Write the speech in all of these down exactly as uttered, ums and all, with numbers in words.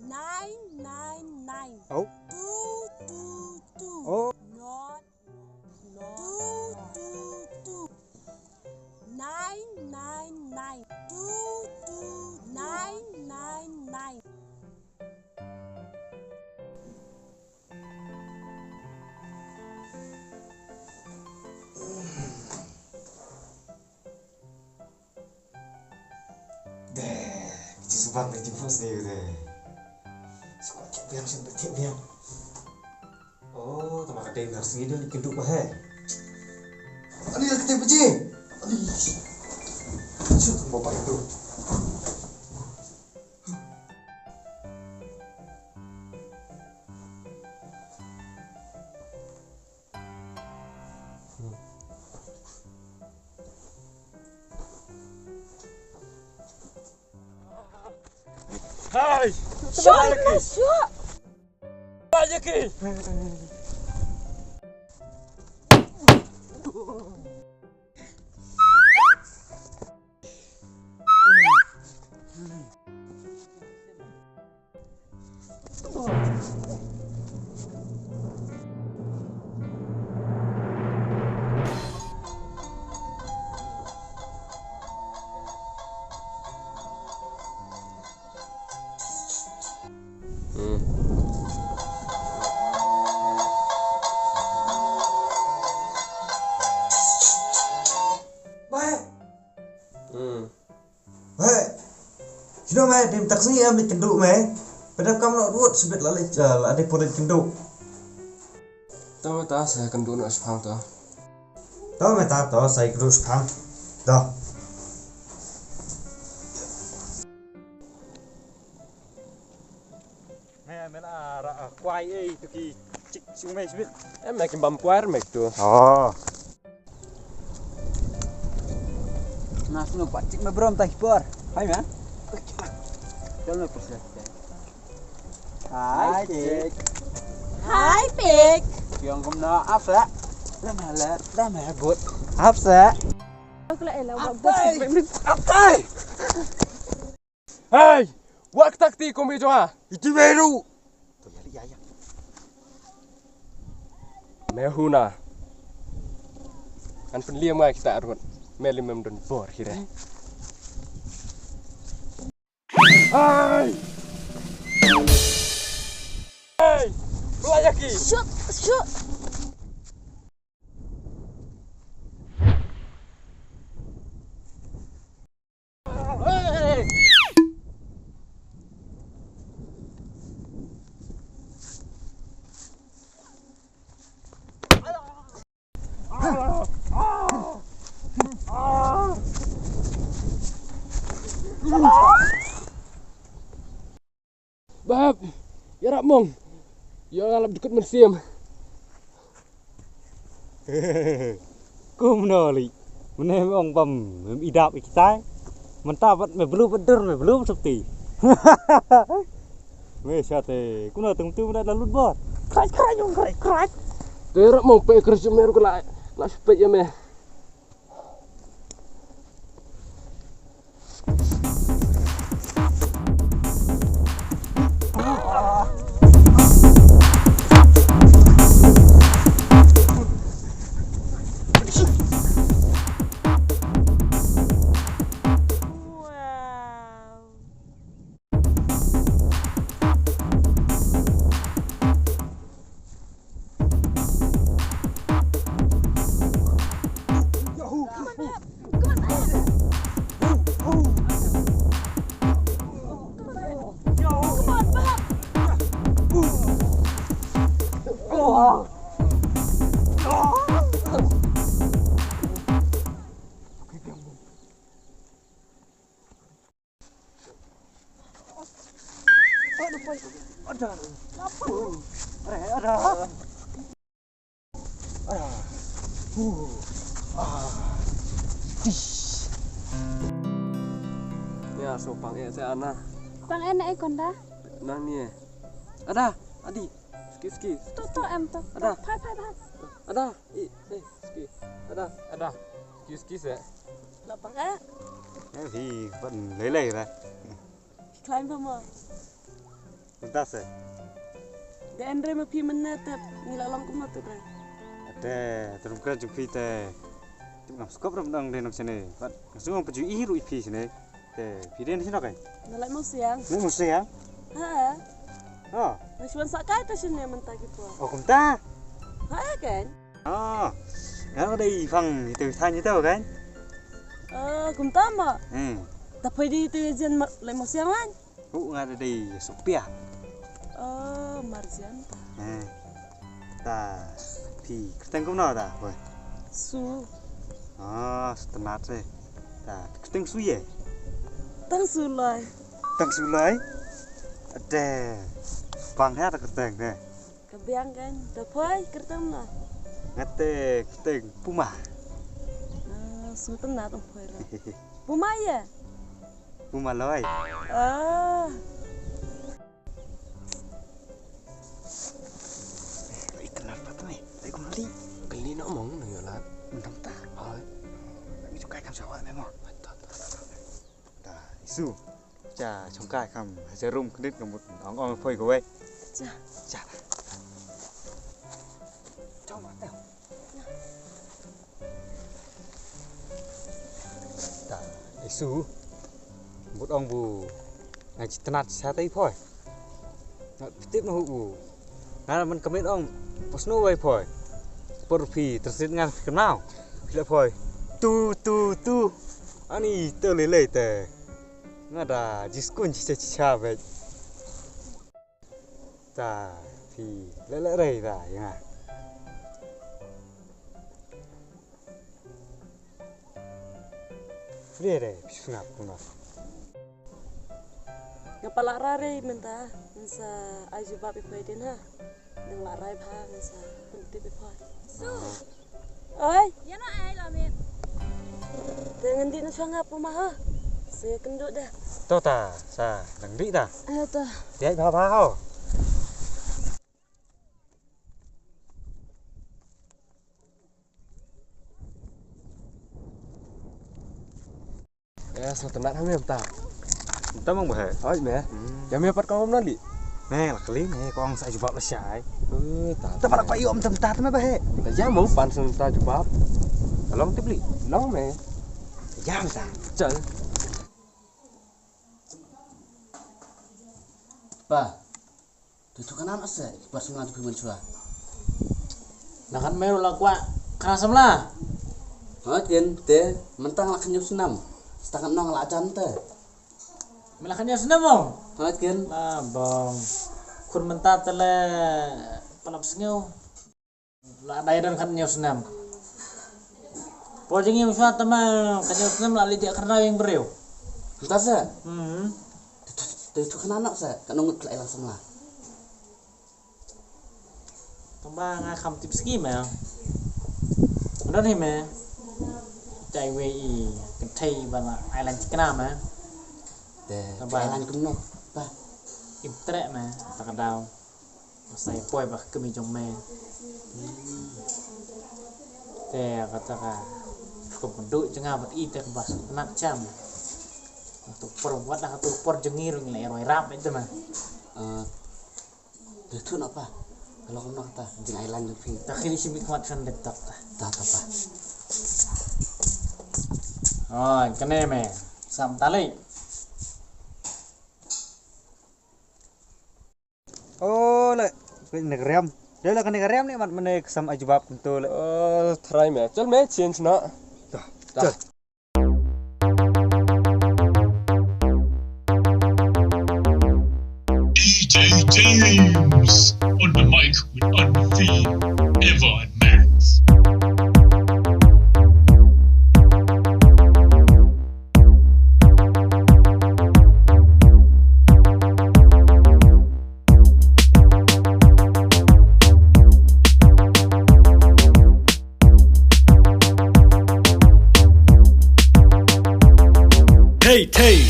Nine nine nine. Oh. Two two two. Oh. Not, not. Two two two. Nine nine nine. Two two nine nine nine. Deh, ki shu bang na ki post ni deh. Shu kwah thiah biang, shu kwah thiah biang. Oh, tama ka dei na sngi dei ki duk ba he. Ani la kete baje. Ani. Shu tang ba pai tu. Hai! Syok, Mas, syok! Balik lagi! Hmm. Bye. Hmm. Hei. Shano me, dim tak sngi em leit kynduh me. Pyndonkam noh ruh shibit la leit, eh, la dei por leit kynduh. To me ta sa kynduh noh shipang to. To me ta to sa kynduh shipang. To. Me, me la ra, ah, kwai ei tu ki chik sung me shibit. Em, me kim bam kwai me tu. Oh. Na snu pat chik me brom ta ki por. Hai me. Chal me por se. Hai chik. Hai pik. Yong kum na ap se. Lama ler, lama but. Ap se. Atai. Atai. Hei! Wak tak ti kum i jong nga. Iti me ruh. Me huna. Ngan pynliam nga kita arngut. Me lim mem don bor kire. Hei! Hei! Pelajaki! Shut! Shut! Bap, ïarap mong. Ïa nga lap jukut mynsiem. Kumno li. Mynne me ong bam, me idap i kitai. Mynta pat me blu pat dur, me blu pat sopti. Me shate, kumno tengtu me da lut bor. Krai krai ong krai krai. Te ïarap mong pe kris me ruh la, la sepet ïa me. Ada. Ada. Ada. Huh. Ah. Tish. Ya, so pang eh, saya Ana. Pang eh, nak eh, konda? Nang ni eh. Ada, Adi. Ski, ski. Tu, tu, em, tu. Ada. Phai, phai, phai. Ada. I, eh, ski. Ada. Ada. Ski, ski, se. Lapang, eh? Eh, hi, ban lei lei dah. Climb pha mo. Kumta se. Da en re ma phi mynne te ngi la long kumno te re. Te, te ruh kren jong phi te. Tip ngam skop ruh dang de nang sene. Bad nga sngewbha pynjui ruh ïa phi sene. Te phi dei na shnong kai? Na Laitumkhrah. Laitumkhrah? Ha. Oh. Na shuwa sa kai ta shen ne mynta ki por. Oh, kumta. Ha kan. Oh. Nga dei phang ïa tu than ïa tu kan. Oh, kumta ma. Hmm. Ta poi di tu jen Laitumkhrah kan. Hu nga dei Sophia. Oh, marjan ta. Hmm. Ta phi kyrteng kumno ta? Hoi. Su. Ah, Sutnat re. Ta kyrteng Su ye? Tang Su Lai. Tang Su Lai? Ade. Bang ha ta kyrteng ne. Ka biang kan. Ta poi kyrteng na. Ngate kyrteng Puma. Ah, Sutnat tang poi ra. Puma ye? Puma Loi. Ah. Ih, kena pat ni. Lai kum li. Kali nak mong nang yolat. Mentang ta. Hai. Lagi suka ikan sawat memang. Ta, isu. Cha, chongkai kam. Hajar rum kendit ngamut. Ong ong poi kawai. Cha. Cha. Chong mat tau. Ta, isu. Mut ong bu. Nga chi tnat sa tai phoi. Nga tip na hu bu. Nga man kamit ong. Pas no wai phoi. Por phi transit ngan phi kenau. Phi la phoi. Tu, tu, tu. Ani te le le te. Nga da jiskun chi cha chi cha vet. Ta, phi le le rei ta, ïa nga. Phi le rei, phi sngap kumno. Nga pala ra rei mynta, ngan sa ai jubab ïa phi din ha. Nang la rai bha, ngan sa pyntip ïa phi. Oi. Ïa na ai la mit. Te ngan dih na shuwa nga puma ha. Se kynduh dah. To ta, sa nang dih ta. Ayo ta. Ïa bha bha ho. Eh, sa tnat ha me mynta. Mynta mang ba he? Hoi me. Hmm. Ïa me pat kong kumno li? Me la kali me kong sa jubab la shai. Eh, ta. Ta para pa ïom mynta mynta me ba he. Ta ïa mo pan sa mynta jubab. Long tip li. Long me. Ïa mynta. Chal. Pa. Te tu kanan ase, pas mlan tu phi mynshuwa. Na kan me la kwah kra samla. Ha ken te, mynta la kynñiew snem. Stang kan nong la jan te. Me la kynñiew snem mo? Ha ken. La bong. Khun mynta te le palap sngew. La dai don kynñiew snem. Por jingim shuwa te ma kynñiew snem la leit ïa kyrnai ïing briew. Mynta se? Hmm. Te tu kynnoh se, ka nong ngut la ïalang samla. Tang ba nga kham tip ski me. Don hi me. Jai wei i kynthei ba la ai lang tikna me. Te tang ba ai lang kumno? Ba. Im treh me, ta ka daw. Sa ïa poi ba ka kmie jong me. Te kata ka. Ka pynduh jong nga bad i te ka ba sngewtynnat sham. Ka tu por wat ka tu por jong ngi ruh ngi la ïa roi rap ïa te me. Eh, te tu na pa. Ka long kumno kata jing ai lang jong phi. Ta khiri shim i khmat khan dep tak ta. Ta ta pa. Oi, kane me. Sam ta lei. Oh, le. Kane ka riam. Dei la kane ka riam ne mat mane ka sam ai jubab kumto le. Oh, try me. Chal me, change na. Dah. Dah. Chal. D J James on the mic with Unfee, Evan Max. Hey, hey,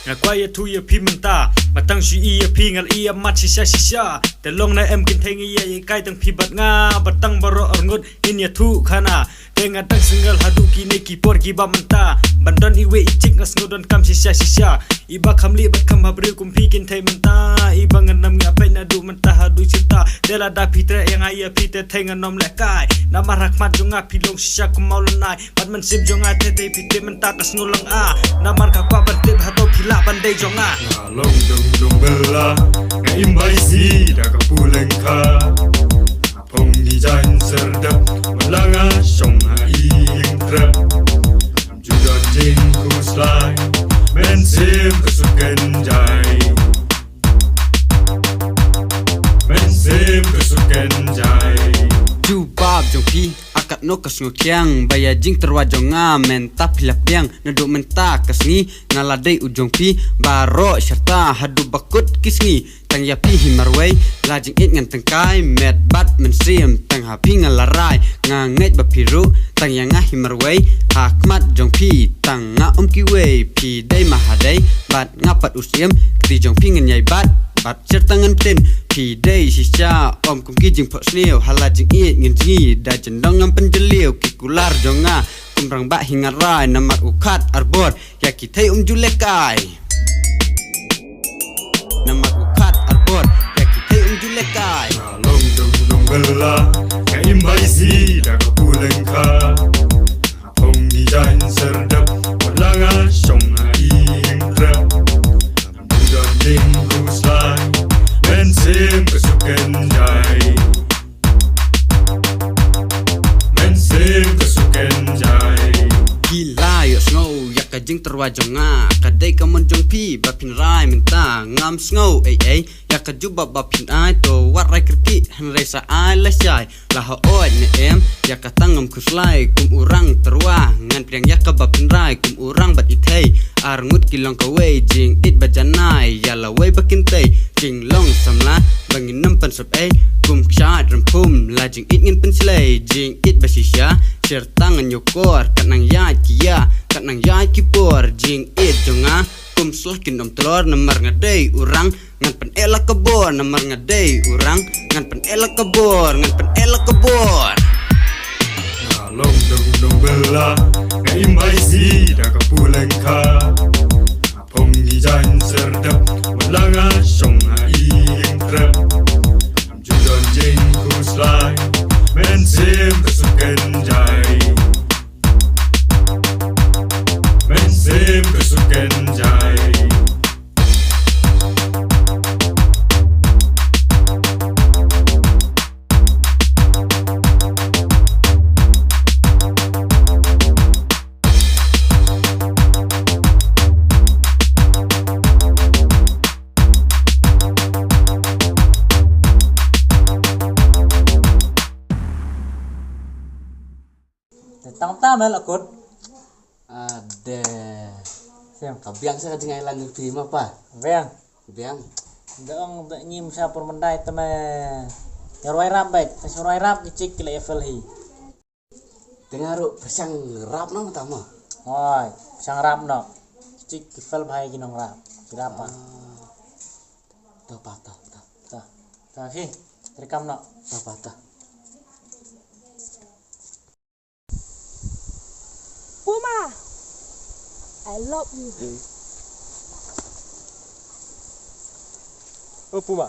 nga kwah ïathuh ïa phi mynta, nga tang shu ïa phi nga la ïa mat shisha shisha. Te long na em kynthei ngi ïa ïa kai tang phi bad nga, bad tang baroh arngut ngin ïathuh khana. Te nga dang single haduh kine ki por kiba mynta. Ban don iwei i chick nga sngew donkam shisha shisha. Iba kham lieh bad kham ha briew kum phi kynthei mynta. Iba ngan nam ngi ta. Te lada phi treh ïa nga ïa phi te thei ngan ym lehkai. Namar ha khmat jong nga phi long shisha kum mawlynnai. Bad mynsiem jong nga te te phi tip mynta ka sngew lang a. Namar ka kwah ban tip hato phi lah ban dei jong nga. Nga long dong dong bela, nga im bai si da ka puleng kha. Phong di jain serdep, wat la nga shong ha i ing trep. Ju don jing khuslai, mynsiem ka suk kynjai. Mynsiem ka suk kynjai. Jubab jong phi, a katno ka sngew thiang, ba ïa jingtyrwa jong nga, mynta phi la pdiang, naduh mynta ka sngi, nga la dei u jong phi, baroh shirta, haduh ba kut ki sngi, tang ïa phi hi marwei, la jingïeit ngan tyngkai, met bad mynsiem, tang ha phi nga la rai, nga ngeit ba phi ruh, tang ïa nga hi marwei, ha khmat jong phi, tang nga ym kiwei, phi dei mahadei, bad nga pat u siem, kti jong phi ngan ïai bat, bad shirta ngan pyntin, phi dei shisha, ym kum ki jingphohsniew, ha la jingïeit ngan jngi, da jyndong ngam pynjylliew, ki kular jong nga, kum rangbah hi nga rai, namar u khat arbor, ïa ki thei ym ju lehkai. Namar u khat arbor, ïa ki thei ym ju lehkai. Nga long dong dong bela, nga im bai si da ka puleng kha. Phong di jain serdep, wat la nga shong ha i ing trep. Ju don jing khuslai, mynsiem ka suk kynjai. Mynsiem ka suk kynjai. Ki la ïohsngew ïa ka jingtyrwa jong nga, ka dei ka mon jong phi ba phin rai mynta, ngam sngew ei ei ïa ka jubab ba phin ai, to wat rai kyrkieh hynrei sa ai lashai. La hooid ne em ïa kata ngam khuslai kum u rang tyrwa, ngan pdiang ïa kaba phin rai kum u rang bad i thei. Ar ngut ki long kawei jingïeit ba janai, ïa lawei ba kynthei jinglong samla ba ngin ym pynsep ei. Kum kshaid rymphum la jingïeit ngan pynshlei, jingïeit ba shisha shirta ngan ïakor, kat nang ïaid ki ïa, kat nang ïaid ki por. Jingïeit jong nga kum sla kin ym tlor, namar nga dei u rang, ngan pyneh la ka bor, namar nga dei u rang, ngan pyneh la ka bor, ngan pyneh la ka bor. Nga long dong dong bela, nga im bai si da ka puleng kha. Phong di jain serdep, wat la nga shong ha i ing trep. Ju don jing khuslai, mynsiem ka suk kynjai. Mynsiem ka suk kynjai. Te tang ta me la kut. Ade. Siang. Ka biang sa ka jingai lang ngi phi ma pa. Biang. Biang. Da ong da ngim sa por mandai te me. Ïa rwai rap bait, te sa rwai rap ki chik ki la ïa fel hi. Te nga ruh pyrshang rap noh ta ma. Oi, pyrshang rap noh. Ki chik ki fel bhai ki nong rap. Ki rap pa. Ah. Ta pa ta ta. Ta. Ta khi. Rekam noh. Ta pa ta. Puma, I love you. Oh Puma,